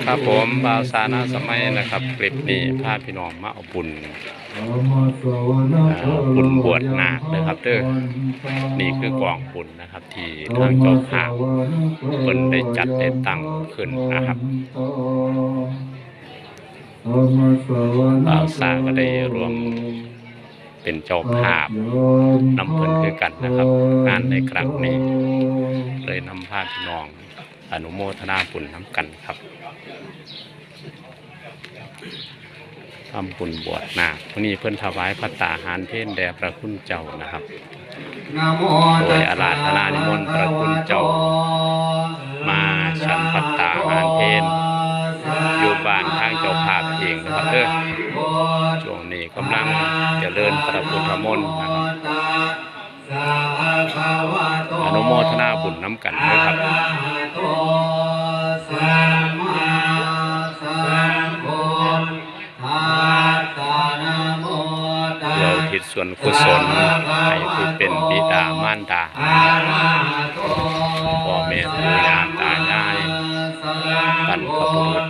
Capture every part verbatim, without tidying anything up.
ครับผม บ่าวสา นาสมัยนะครับ คลิปนี้พาพี่น้องมาเอาบุญ อ่า บุญบวชนาคนะครับเด้อ นี่คือกองบุญนะครับ ที่ทางเจ้าภาพเพิ่นได้จัดได้ตั้งขึ้นนะครับ บ่าวสาก็ได้ร่วมเป็นเจ้าภาพนำเพิ่นคือกันนะครับ งานในครั้งนี้ เลยนำพาพี่น้องอนุโมทนาบุญนำกันครับ ทำบุญบวชนาค มื้อนี้เพิ่นถวายภัตตาหารเพลแด่พระคุณเจ้านะครับ โดยอาราธนานิมนต์พระคุณเจ้า มาฉันภัตตาหารเพล อยู่บ้านทางเจ้าภาพเองนะครับเด้อ ช่วงนี้กำลังเจริญพระพุทธมนต์นะครับ อนุโมทนาบุญนำกันนะครับ เพื่ออุทิศส่วนกุศลให้ผู้เป็นบิดามารดา พ่อแม่ปู่ย่าตายาย บรรพบุรุษ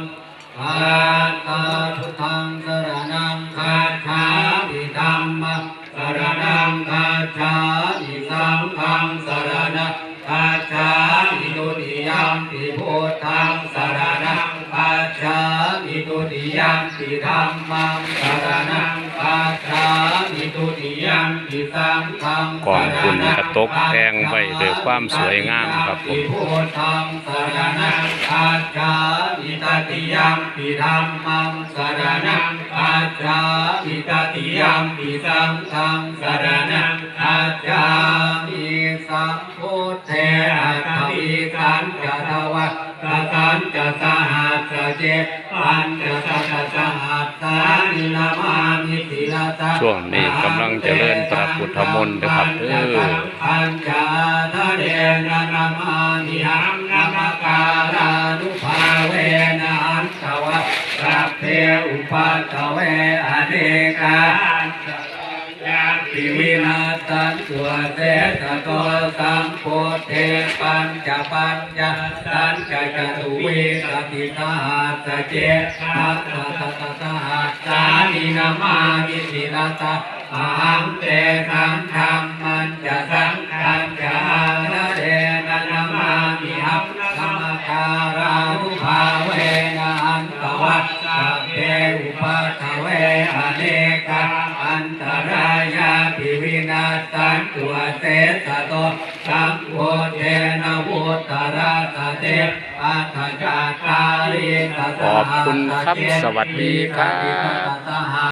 Saṅghaṃ saraṇaṃ gacchāmi, dhammaṃ saraṇaṃ gacchāmi, saṅghaṃ saraṇaṃ gacchāmi. Dutiyampi buddhaṃ saraṇaṃ gacchāmi, dutiyampi dhammaṃ saraṇaṃ gacchāmi, dutiyampi saṅghaṃ saraṇaṃ gacchāmi. กองบุญกระตกแต่งไว้ด้วยความสวยงามครับผม Dutiyampi buddhaṃ saraṇaṃ gacchāmi, tatiyampi dhammaṃ saraṇaṃ gacchāmi, tatiyampi saṅghaṃ saraṇaṃ gacchāmi. Sambuddhe aṭṭhavīsañca dvādasañca sahassake pañcasatasahassāni namāmi sirasā ahaṃ. ช่วงนี้กำลังเจริญพระพุทธมนต์นะครับเด้อ Saṅghañca ādarena namāmihaṃ, namakārānubhāvena hantvā sabbe upaddave anekā antarāyāpi vinassantu asesato. Sambuddhe pañcapaññāsañca catuvīsatisahassake dasasatasahassāni namāmi sirasā ahaṃ. Tesaṃ dhammañca saṅghañca ādarena namāmihaṃ, namakārānubhāvena hantvā sabbe upaddave anekā antarāyāpi vinassantu asesato. Sambuddhe navuttarasate aṭṭhacattālīsasahassake ขอบคุณครับ สวัสดีครับ dvidvipaccasahassake